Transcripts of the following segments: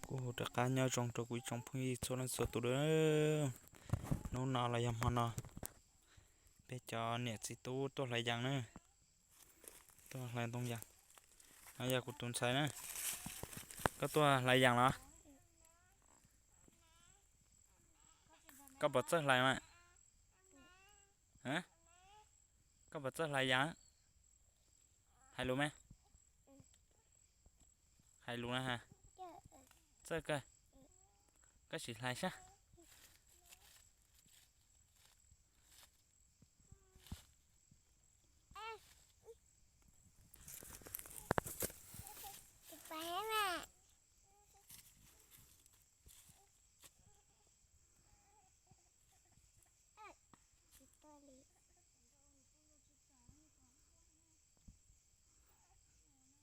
Kuv hu rov qab nyob zoo rau kuv ib tsoom phooj ywg txhua leej txhua tus. Hnub no los yog hmo no, peb cov niam txiv tub tuaj hlais yas na, tuaj hlais ntoo yas. No yog kuv tus ntxhais na. Koj tuaj hlais yas los? Koj puas txawj hlais mas? Koj puas txawj hlais yas? Hais lus me. Hais lus na ha. Txawj kawg. Koj sim hlais sab.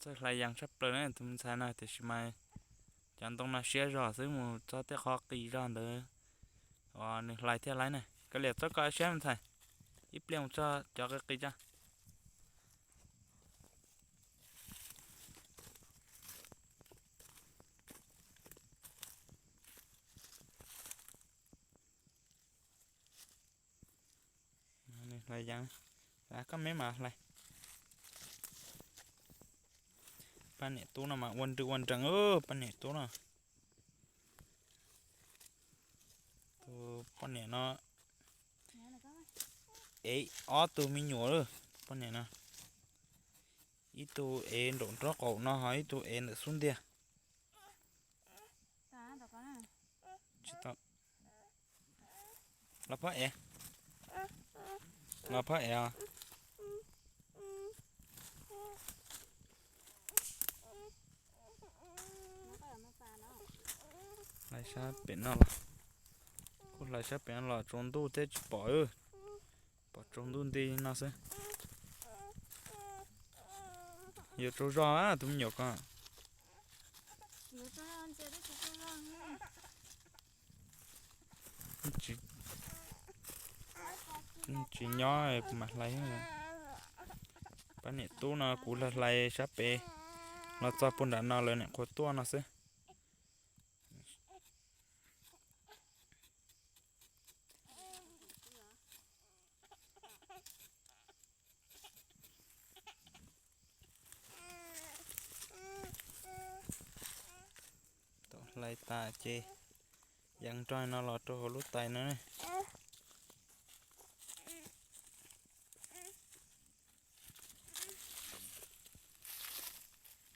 Txawj hlais yas tshaj plaws na tus me ntxhais no, tiam sis mas cov ntoo no siab zog xwb, mus txog tej qhov qis zog ntawd uas nws hlais thiaj laib na. Koj liam txob koj siab me ntxhais, ib pliag mus txog cov qis qis tso. Hlais yas, koj me mas hlais. Pab niam tub no mas ua nrw ua nrees, pab niam tub no. Tus poj niam no ev ob tug me nyuam lawm, poj niam no. Ib tug ev nraum nraub qaum no ho ib tug ev ntawm xub ntiag. Tsis tau. Los phab ev. Los phab ev os. Hlais sab pem no los. Kuj hlais sab pem no los tsaus ntuj thiab tsis pom, pom tsaus ntuj nti no xwb. Yuav tsaug zog tus me nyuam ko. Tsis nyob kuv mam hlais. Pab niam tub no kuv hlais hlais sab pem, los txog puag nram no lawv niam qhuav tuaj no xwb. Tau hlais tas ces yees nrog no los rau hauv lub tais no.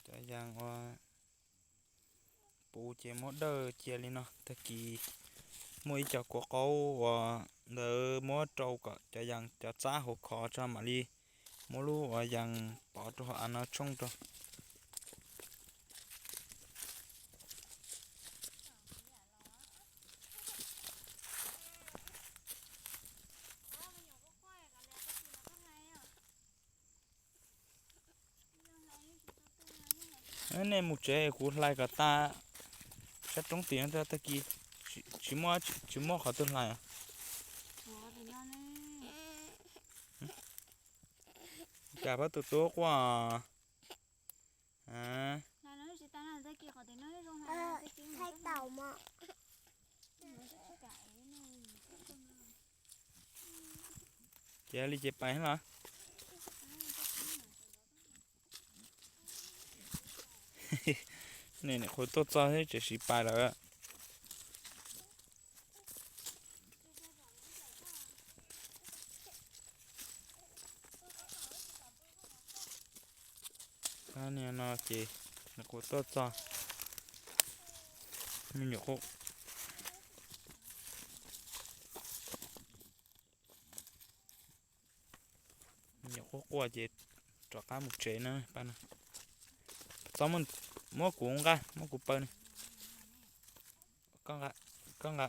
Cov yas uas puv ces muab dawj cia li no, tag kis muaj ib co kua qaub uas ntawd muab rau kom cov yas cov txab hauv khov tso mam li muab lub uas yas pov rau hauv av no tshooj rau. Nej mus tsev kuv hlais kom tas sab roob tim no tag kis tsis muaj qhov twg hlais. Cas pab tus tub quaj. Ces li ces pais los. Niam qhuav tuaj txog thiab tseem siv pais lawm. Niam no ces nws kuj tuaj txog, me nyuam qhuav, me nyuam quaj quaj ces rov qab mus tsev na pab no. Txhob muab kuv nqa, muab kuv paw na. Koj nqa, koj nqa.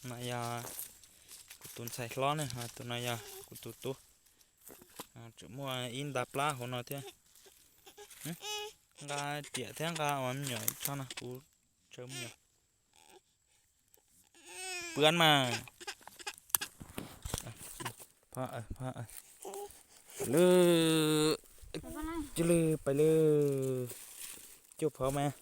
No yog kuv tus ntxhais hlob ne, ho tus no yog kuv tus tub. Tseem muaj ib nta plab hauv no thiab. Nqa riam thiab nqa uas me nyuam tsho no kuv tsaw me nyuam. Pwm mas. Lwm. Cia li pais lawm. Cuaj phav mas.